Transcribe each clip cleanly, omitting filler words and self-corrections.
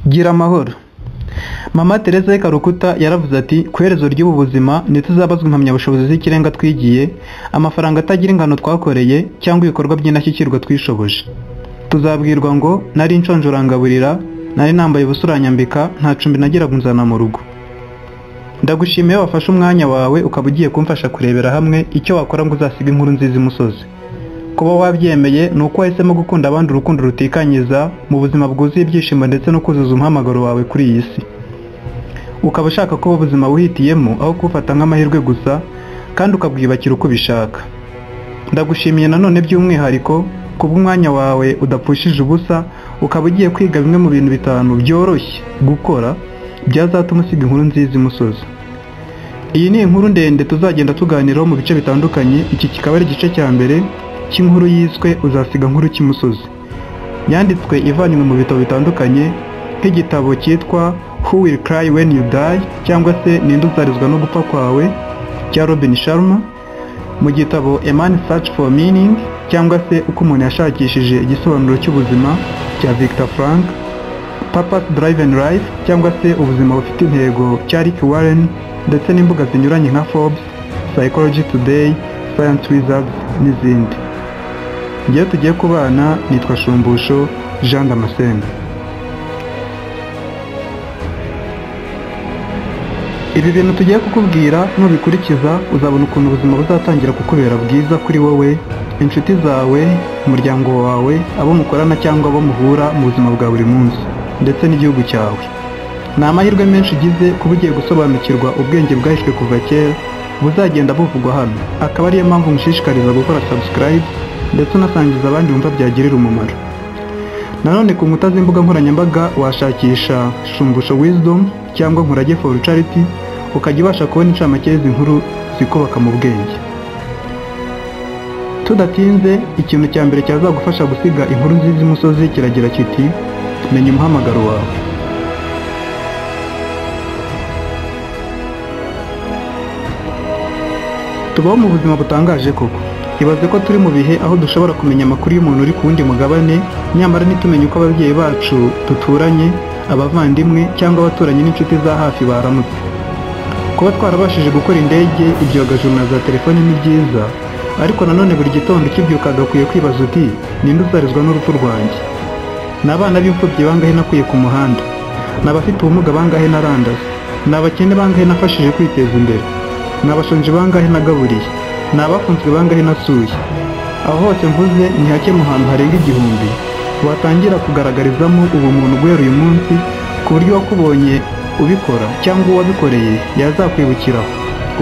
Gira amahoro. Mama Teresa w'i Karukuta yaravuze ati ku iherezo ry'ubu buzima ntituzabazwa impamyabushobozi z'ikirenga twigiye, amafaranga atagira ingano twakoreye cyangwa ibikorwa by'indashyikirwa twishoboje. Tuzabwirwa ngo nari nshonje urangaburira, nari nambaye ubusa uranyambika, nta cumbi nagiraga unzana mu rugo. Ndagushimiye wafashe umwanya wawe ukaba ugiye kumfasha kurebera hamwe icyo wakora ngo uzasige inkuru nziza imusozi. Kuba wabyemeye ni uko wahisemo gukunda abandi urukundo rutikanyiza mu buzima bwuzuye ibyishimo ndetse no kuzuza umuhamagaro wawe kuri iyi si. Ukaba ushaka kuba ubuzima wihitiyemo aho kuwufata nk'amahirwe gusa kandi ukabwiyubakira uko ubishaka. Ndagushimiye nanone by'umwihariko kubw'umwanya wawe udapfushije ubusa, ukaba ugiye kwiga bimwe mu bintu bitanu byoroshye gukora byazatuma usiga inkuru nziza imusozi. Iyi ni inkuru ndende tuzagenda tuganiraho mu bice bitandukanye, iki kikaba ari igice cya mbere cy'inkuru yiswe uzasiga nkuru cy'imusozi. Yanditswe ivanywe mu bitabo bitandukanye nk'igitabo cyitwa Who Will Cry When You Die cyangwa se Ninde uzarizwa no gupfa kwawe cya Robin Sharma, mu gitabo A Man's Search for Meaning cyangwa se uko umuntu yashakishije igisobanuro cy'ubuzima cya Viktor Frankl, Purpose Driven Life cyangwa se ubuzima bufite intego cya Rick Warren, ndetse n'imbuga zinyuranye nka Forbes, Psychology Today, Science Wizards n'izindi. Ngewe tugiye kubana nitwa Shumbusho Jean Damascene. Ibi bintu tugiye kukubwira nubikurikiza uzabona ukuntu ubuzima buzatangira kukubera bwiza kuri wowe, inshuti zawe, umuryango wawe, abo mukorana cyangwa abo muhura mu buzima bwa buri munsi, ndetse n'igihugu cyawe. Ni amahirwe menshi ugize kuba ugiye gusobanukirwa ubwenge bwahishwe kuva kera buzagenda buvugwa hano, akaba ariyo mpamvu ngushishikariza gukora subscribe ndetse unasangiza abandi wumva byagirira umumaro. Nanone ku nkuta z'imbuga nkoranyambaga washakisha Shumbusho Wisdom cyangwa Nkurage for Charity, ukajya ubasha kubona incamake y'izi nkuru zikubaka mu bwenge. Tudatinze, ikintu cya mbere cyazagufasha gusiga inkuru nziza imusozi kiragira kiti: menya umuhamagaro wawe. Tubaho mu buzima butangaje koko. Ibaze ko turi mu bihe aho dushobora kumenya amakuru y'umuntu uri ku wundi mugabane, nyamara ntitumenye uko ababyeyi bacu duturanye, abavandimwe cyangwa abaturanyi n'inshuti za hafi baramutse. Kuba twarabashije gukora indege, ibyogajuru na za telefoni ni byiza, ariko nanone buri gitondo ukibyuka gakwiye kwibaza uti ninde uzarizwa n'urupfu rwanjye? Ni abana b'imfubyi bangahe nakuye ku muhanda? Ni abafite ubumuga bangahe narandaze? Ni abakene bangahe nafashije kwiteza imbere? Ni abashonji bangahe nagaburiye? Ni abafunzwe bangahe nasuye? Aho hose mvuze ni hake mu hantu harenga 1000 watangira kugaragarizamo ubumuntu guhera uyu munsi, ku buryo wakubonye ubikora cyangwa uwabikoreye yazakwibukiraho,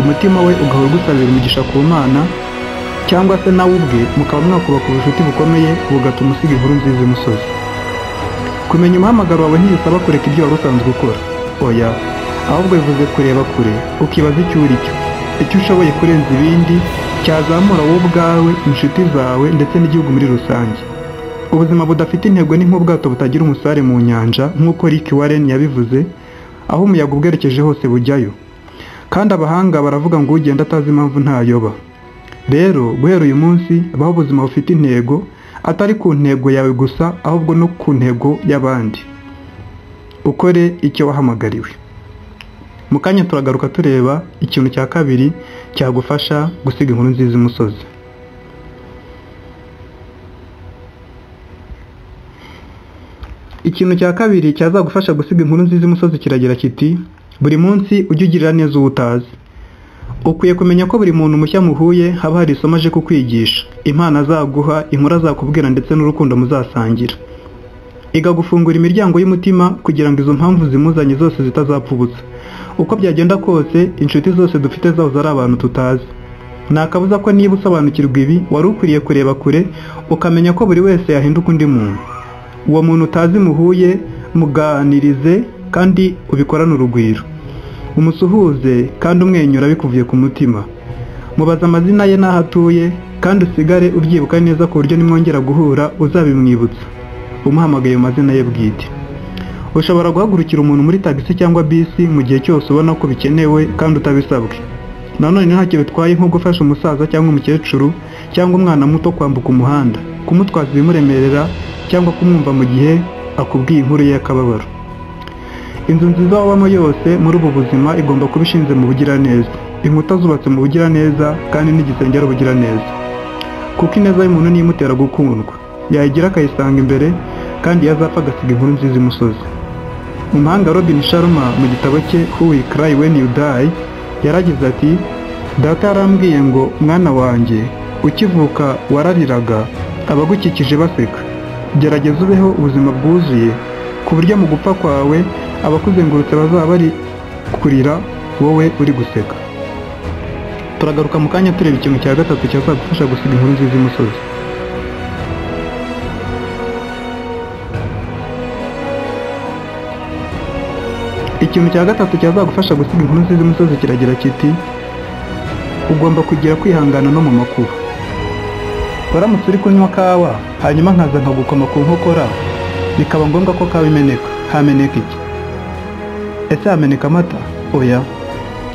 umutima we ugahora ugusabira umugisha ku Mana, cyangwa se nawe ubwe mukaba mwakubaka ubucuti bukomeye bugatuma usiga inkuru nziza imusozi. Kumenya umuhamagaro wawe ntibisaba kureka ibyo wari usanzwe ukora, oya, ahubwo bivuze kureba kure ukibaza icyo uri cyo, icyo ushoboye kurenza ibindi cyazamura wowe ubwawe, inshuti zawe ndetse n'igihugu muri rusange. Ubuzima budafite intego ni nk'ubwato butagira umusare mu nyanja, nk'uko Rick Warren yabivuze, aho umuyaga ubwerekeje hose bujyayo. Kandi abahanga baravuga ngo ugenda atazi impamvu ntayoba. Rero guhera uyu munsi baho ubuzima bufite intego, atari ku ntego yawe gusa ahubwo no ku ntego y'abandi. Ukore icyo wahamagariwe. Mu kanya turagaruka tureba ikintu cya kabiri cyagufasha gusiga inkuru nziza imusozi. Ikintu cya kabiri cyazagufasha gusiga inkuru nziza imusozi kiragira kiti: buri munsi ujye ugirira neza uwo utazi. Ukwiye kumenya ko buri muntu mushya muhuye haba hari isomo aje kukwigisha, impano azaguha, inkuru azakubwira ndetse n'urukundo muzasangira. Iga gufungura imiryango y'umutima kugira ngo izo mpamvu zimuzanye zose zitazapfa ubusa. Uko byagenda kose, inshuti zose dufite zahoze ari abantu tutazi. Nta kabuza ko niba usobanukirwa ibi, wari ukwiriye kureba kure ukamenya ko buri wese yahinduka undi muntu. Uwo muntu utazi muhuye, muganirize kandi ubikorane urugwiro. Umusuhuze kandi umwenyura bikuvuye ku mutima. Mubaze amazina ye n'aho atuye, kandi usigare ubyibuka neza ku buryo nimwongera guhura uzabimwibutsa, umuhamagaye mu mazina ye bwite. Ushobora guhagurukira umuntu muri tagisi cyangwa bisi mu gihe cyose ubona ko bikenewe kandi utabisabwe. Nanone ntacyo bitwaye nko gufasha umusaza cyangwa umukecuru cyangwa umwana muto kwambuka umuhanda, kumutwaza ibimuremerera cyangwa kumwumva mu gihe akubwiye inkuru ye y'akababaro. Inzu nziza wabamo yose muri ubu buzima igomba kuba ishinze mu bugiraneza, inkuta zubatse mu bugiraneza kandi n'igisenge ari ubugiraneza, kuko ineza y'umuntu niyo imutera gukundwa, yayigira akayisanga imbere kandi yazapfa agasiga inkuru nziza imusozi. Umuhanga Robin Sharma mu gitabo cye Who Will Cry When You Die yaragize ati: data yarambwiye ngo mwana wanjye, ukivuka warariraga abagukikije baseka, gerageza ubeho ubuzima bwuzuye ku buryo mu gupfa kwawe abakuzengurutse bazaba bari kurira wowe uri guseka. Turagaruka mu kanya tureba ikintu cya gatatu cyazagufasha gusiga inkuru nziza imusozi. Ikintu cya gatatu cyazagufasha gusiga inkuru nziza imusozi kiragira kiti: ugomba kugira kwihangana no mu makuba. Uramutse uri kunywa kawa hanyuma nkaza nkagukoma ku nkokora, bikaba ngombwa ko kawa imeneka, hameneka iki? Ese hameneka amata? Oya.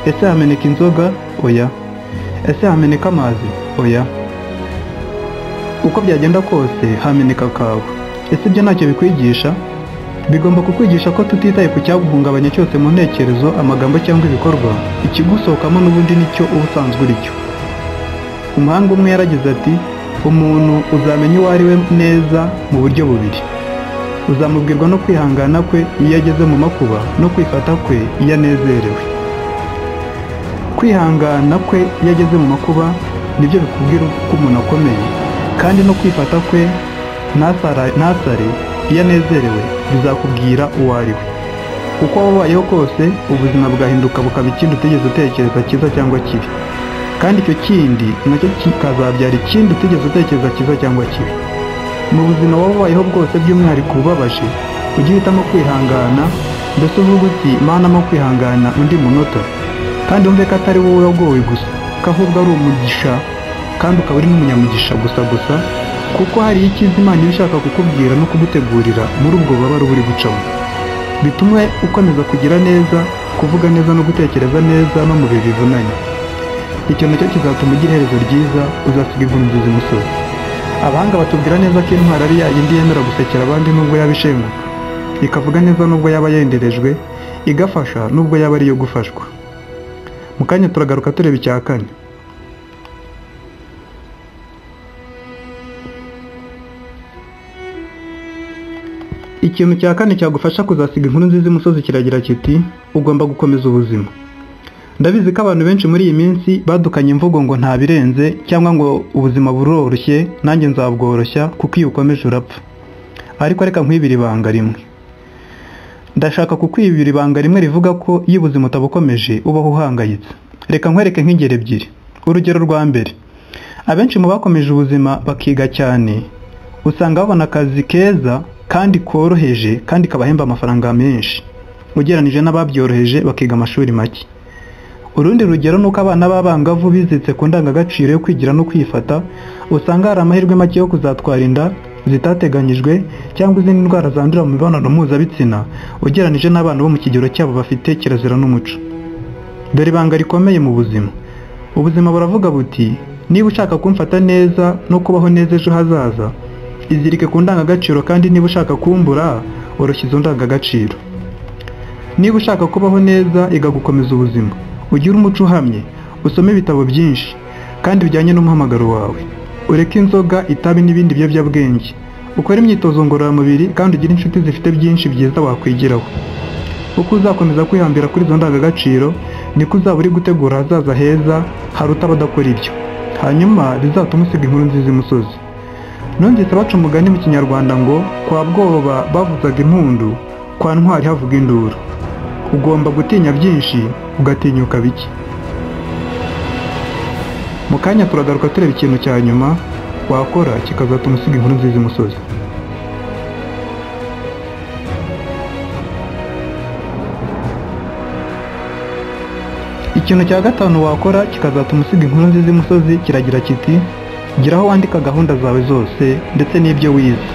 Ese hameneka inzoga? Oya. Ese hameneka amazi? Oya. Uko byagenda kose hameneka kawa. Ese ibyo ntacyo bikwigisha? Bigomba kukwigisha ko tutitaye ku cyaguhungabanya cyose mu ntekerezo, amagambo cyangwa ibikorwa, ikigusohokamo n'ubundi nicyo uba usanzwe uri cyo. Umuhanga umwe yaragize ati: umuntu uzamenya uwo ari we neza mu buryo bubiri, uzamubwirwa no kwihangana kwe iyo ageze mu makuba no kwifata kwe iyo anezerewe. Kwihangana kwe iyo ageze mu makuba nibyo bikubwira ko umuntu akomeye, kandi no kwifata kwe ntasare iyo anezerewe bizakubwira uwo ari we. Uko wabayeho kose ubuzima bwahinduka bukaba ikindi utigeze utekereza cyiza cyangwa kibi, kandi icyo kindi nacyo kikazabyara ikindi utigeze utekereza cyiza cyangwa kibi. Mu buzima wabayeho bwose by'umwihariko ubabaje, ujye uhitamo kwihangana, mbese uvuga uti Mana mo kwihangana undi munota, kandi wumve ko atari wowe wagowe gusa, ko ahubwo ari umugisha kandi ukaba uri n'umunyamugisha gusa gusa, kuko hari icyiza Imana iba ishaka kukubwira no kugutegurira muri ubwo bubabare uba uri gucamo. Bitume ukomeza kugira neza, kuvuga neza no gutekereza neza no mu bihe bivunanye. Icyo nacyo kizatuma ugira iherezo ryiza, uzasiga inkuru nziza imusozi. Abahanga batubwira neza ko intwari ari ya yindi yemera gusekera abandi nubwo yaba ishenguka, ikavuga neza nubwo yaba yenderejwe, igafasha nubwo yaba ari iyo gufashwa. Mu kanya turagaruka tureba icya kane. Ikintu cya kane cyagufasha kuzasiga inkuru nziza imusozi kiragira kiti: ugomba gukomeza ubuzima. Ndabizi ko abantu benshi muri iyi minsi badukanye imvugo ngo nta birenze cyangwa ngo ubuzima buroroshye nanjye nzabworoshya kuko iyo ukomeje urapfa. Ariko reka nkwibira ibanga rimwe. Ndashaka kukwibira ibanga rimwe rivuga ko iyo ubuzima utabukomeje ubaho uhangayitse. Reka nkwereke nk'ingero ebyiri. Urugero rwa mbere, abenshi mu bakomeje ubuzima bakiga cyane usanga babona akazi keza kandi koroheje kandi kabahemba amafaranga menshi ugereranije n'ababyoroheje bakiga amashuri make. Urundi rugero nuko abana b'abangavu bizitse ku ndangagaciro yo kwigira no kwifata, usanga hari amahirwe make yo kuzatwara inda zitateganyijwe cyangwa izindi ndwara zandurira mu mibonano mpuzabitsina ugereranije n'abana bo mu kigero cyabo bafite kirazira n'umuco. Dore ibanga rikomeye mu buzima. Ubuzima buravuga buti: niba ushaka kumfata neza no kubaho neza ejo hazaza, izirike ku ndangagaciro, kandi niba ushaka kumbura, oroshya izo ndangagaciro. Niba ushaka kubaho neza, iga gukomeza ubuzima, ugire umuco uhamye, usome ibitabo byinshi kandi bijyanye n'umuhamagaro wawe, ureke inzoga, itabi n'ibindi biyobyabwenge, ukore imyitozo ngororamubiri kandi ugire inshuti zifite byinshi byiza wakwigiraho. Uko uzakomeza kwihambira kuri izo ndangagaciro, niko uzaba uri gutegura ahazaza heza haruta abadakora ibyo, hanyuma bizatuma usiga inkuru nziza imusozi. Numvise baca umugani mu Kinyarwanda ngo kwa bwoba bavuzaga impundu, kwa ntwari havuga induru. Ugomba gutinya byinshi ugatinyuka bike. Mu kanya turagaruka tureba ikintu cya nyuma wakora kikazatuma usiga inkuru nziza imusozi. Ikintu cya gatanu wakora kikazatuma usiga inkuru nziza imusozi kiragira kiti: gira aho wandika gahunda zawe zose ndetse n'ibyo wize.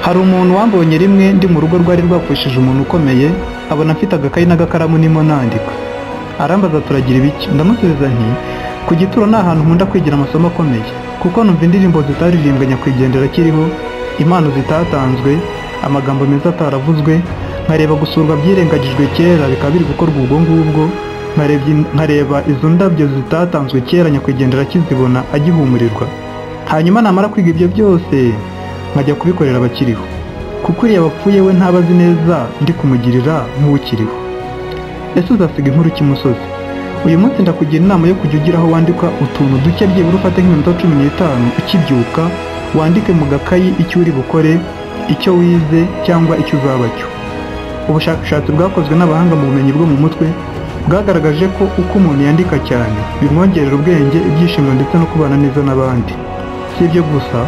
Hari umuntu wambonye rimwe ndi mu rugo rwari rwapfushije umuntu ukomeye, abona mfite agakayi n'agakaramu nimo nandika. Arambaza turagira ibiki? Ndamusubiza nti ku gituro ni ahantu nkunda kwigira amasomo akomeye, kuko numva indirimbo zitaririmbwe nyakwigendera akiriho, impano zitatanzwe, amagambo meza ataravuzwe, Nkareba gusurwa byirengagijwe kera bikaba biri gukorwa ubwo ngubwo, nkareba izo ndabyo zitatanzwe kera nyakwigendera akizibona agihumurirwa. Hanyuma namara kwiga ibyo byose nkajya kubikorera abakiriho, kuko uriya wapfuye we ntaba azi neza ndi kumugirira nk'ukiriho. Ese uzasiga inkuru cy'imusozi? Uyu munsi ndakugira inama yo kujya ugira aho wandika utuntu duke, byibura ufate nk'iminota 15 ukibyuka, wandike mu gakayi icyo uri bukore, icyo wize cyangwa icyo uzaba cyo. Ubushakashatsi bwakozwe n'abahanga mu bumenyi bwo mu mutwe bwagaragaje ko uko umuntu yandika cyane bimwongerera ubwenge, ibyishimo ndetse no kubana neza n'abandi. Si ibyo gusa,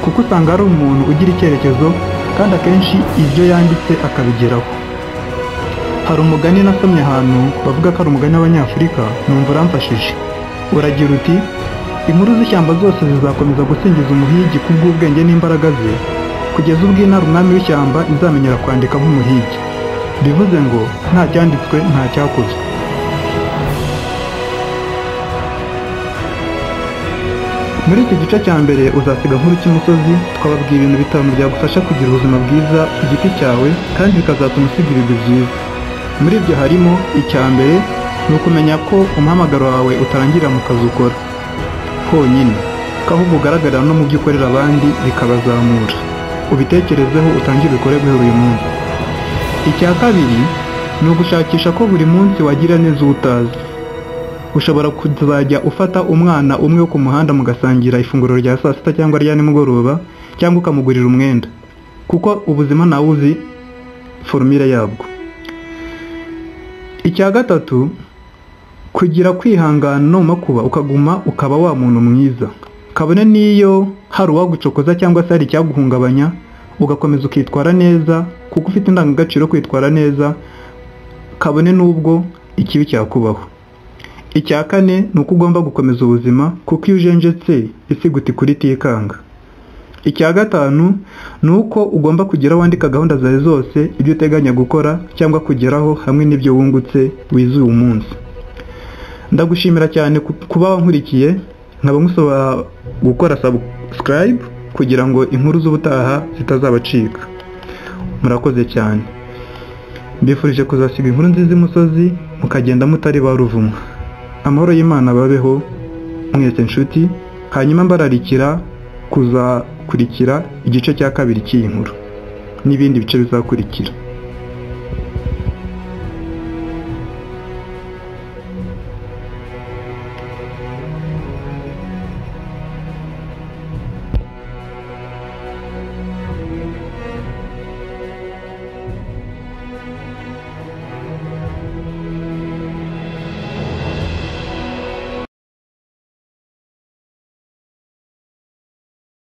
kuko usanga ari umuntu ugira icyerekezo kandi akenshi ibyo yanditse akabigeraho. Hari umugani nasomye ahantu bavuga ko ari umugani w'Abanyafurika, numva uramfashije. Uragira uti: inkuru z'ishyamba zose zizakomeza gusingiza umuhigi kubw'ubwenge n'imbaraga ze, kugeza ubwo intare umwami w'ishyamba izamenyera kwandika nk'umuhigi. Bivuze ngo nta cyanditswe nta cyakozwe. Muri iki gice cya mbere uzasiga nkuru cy'umusozi, twababwiye ibintu 5 byagufasha kugira ubuzima bwiza ku giti cyawe kandi bikazatuma usiga ibigwi byiza. Muri ibyo harimo icya mbere ni ukumenya ko umuhamagaro wawe utarangirira mu kazi ukora honyine, ko ahubwo ugaragarira no mu byo ukorera abandi bikabazamura. Ubitekerezeho utangire ubikore guhera uyu munsi. Icya kabiri ni ugushakisha ko buri munsi wagira neza uwo utazi. Ushobora kuzajya ufata umwana umwe wo ku muhanda mugasangira ifunguro rya saa sita cyangwa rya nimugoroba, cyangwa ukamugurira umwenda, kuko ubuzima nawe uzi forumire yabwo. Icya gatatu, kugira kwihangana no mu makuba, ukaguma ukaba wa muntu mwiza, kabone n'iyo hari uwagucokoza cyangwa se hari icyaguhungabanya, ugakomeza ukitwara neza kuko ufite indangagaciro yo kwitwara neza, kabone n'ubwo ikibi cyakubaho. Icya kane ni uko ugomba gukomeza ubuzima, kuko iyo ujenjetse isi iguta kuri itikanga. Icya gatanu ni uko ugomba kugira wandika gahunda zawe zose, ibyo uteganya gukora cyangwa kugeraho, hamwe n'ibyo wungutse wizuye umunsi. Ndagushimira cyane kuba wankurikiye, nkaba nkusaba gukora subscribe kugira ngo inkuru z'ubutaha zitazabacika. Murakoze cyane. Mbifurije kuzasiga inkuru nziza imusozi, mukagenda mutari ba ruvumwa. Amahoro y'Imana babeho mwese nshuti, hanyuma mbararikira kuzakurikira igice cya kabiri cy'iyi nkuru n'ibindi bice bizakurikira.